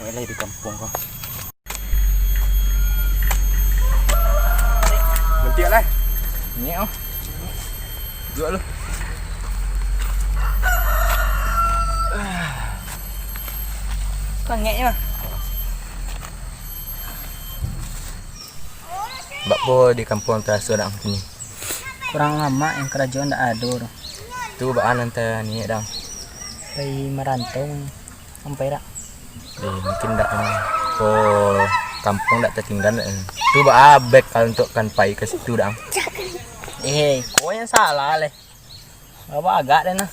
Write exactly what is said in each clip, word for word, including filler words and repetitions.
Lai di kampuang ko. Mentiak lai. Ni oh. Duduak lu. Kau ngeknyo. Bak po di kampuang taraso dang kini. Kurang lamak yang karajo ndak ado tu. Tu baa nan taniek dang. Pai marantau. Sampai dak? Eh, mungkin dak, eh. Ko kampuang dak tatingga, eh. Tu baa bek kalau untuk kan pai ka situ dak? Eh, ko yang salah leh. Apa agak dah nah.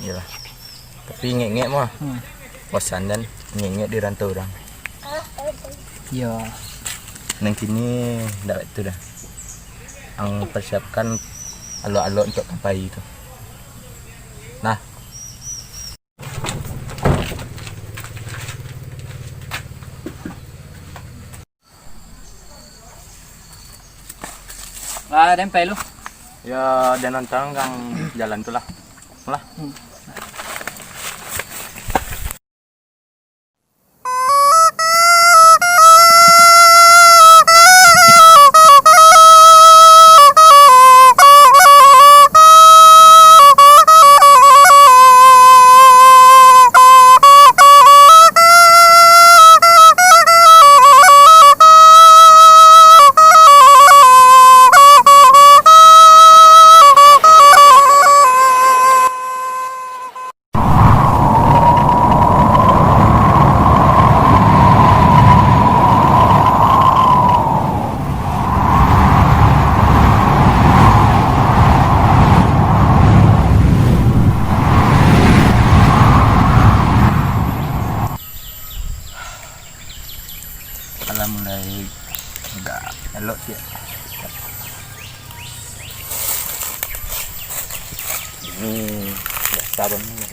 Iyalah. Tapi ngek-ngek mah. Hmm. Bosan dan ngek-ngek di rantau urang. Iya. Nang kini dak itu dah. Ang persiapkan alok-alok untuk kan pai tu. Nah, Ah, den pai lu. Ya, den nonton gang jalan tu lah. Lah. Hmm. Alah mulai agak elok ciek. Ini biasa banget.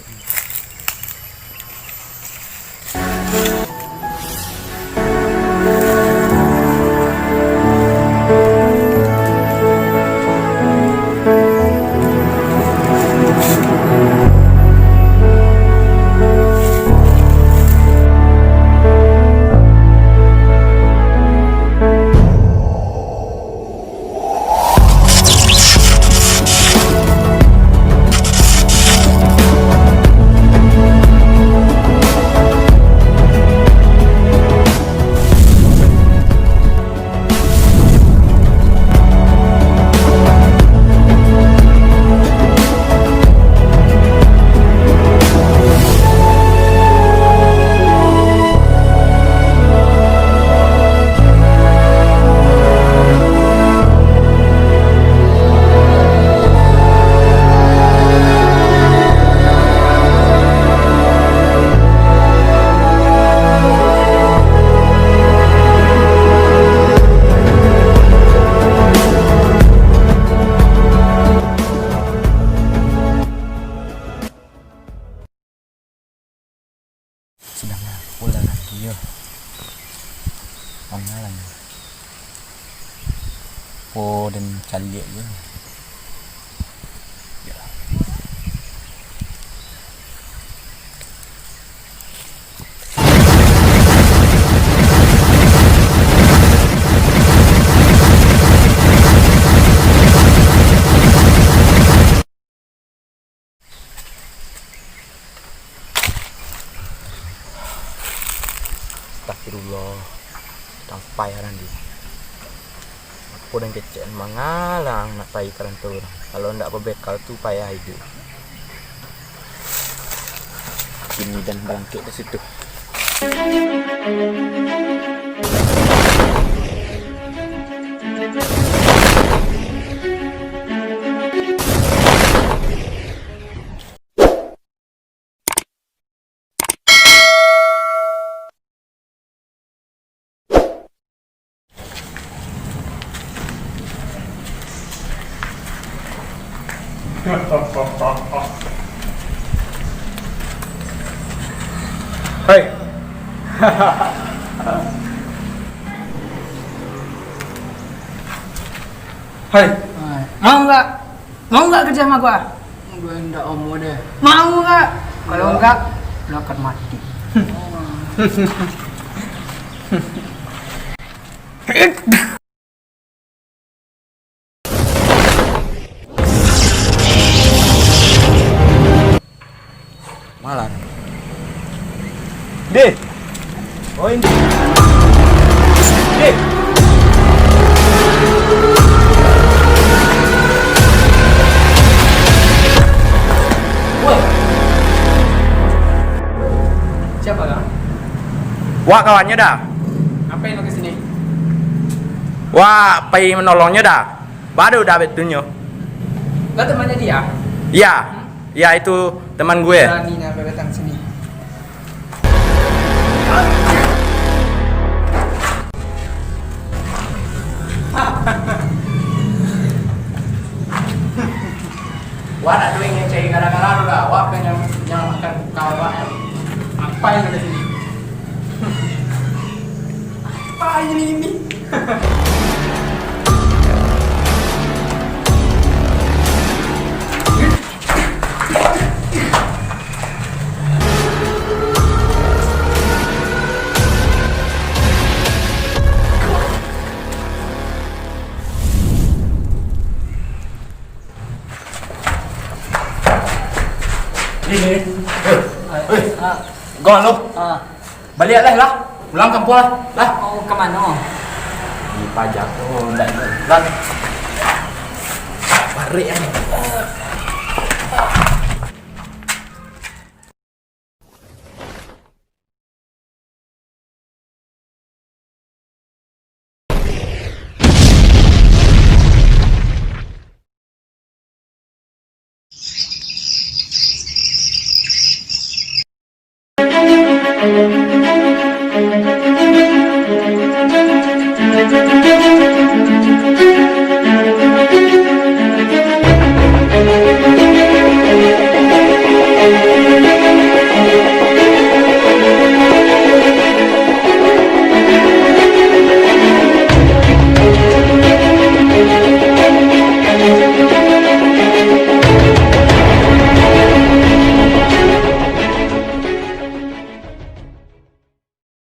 Sudah lah, pulang lagi yo. Mana lah ni? Po dan caliak je. Ya. Astagfirullah. Sampai lah nanti. Apo dan kecek mangalang nak pai ka rantau urang. Kalau ndak babekal tu payah iduik. Kini dan balangkek ka situ. Hai. Hai. Hai. Mau nggak? Mau nggak kerja sama gua? Gua ndak mau deh. Mau nggak? Kalau nggak, lu akan mati. Malam. Deh. Oi. Deh. Woi. Siapa kau? Wak kawannyo dah. Ngapain lo ke sini? Wak pai manolongnyo dah. Baru dah betunyo. Lah temannya dia? Ya. Ya, itu teman gue. Beraninya lo datang sini. Wak nak duit ngecek gara-gara lu lah. Wak pengen nyelamatkan kawan wak, ya. Apa yang ada sini? Apa ini, ini? Ini, ini. Eh, eh. Ah. Gong lu. Ah. Baliak lah, lah. Pulang kampuang lah. Lah. Oh, ka mano? Di pajak. Oh, ndak, ndak. Lah. Parik, eh.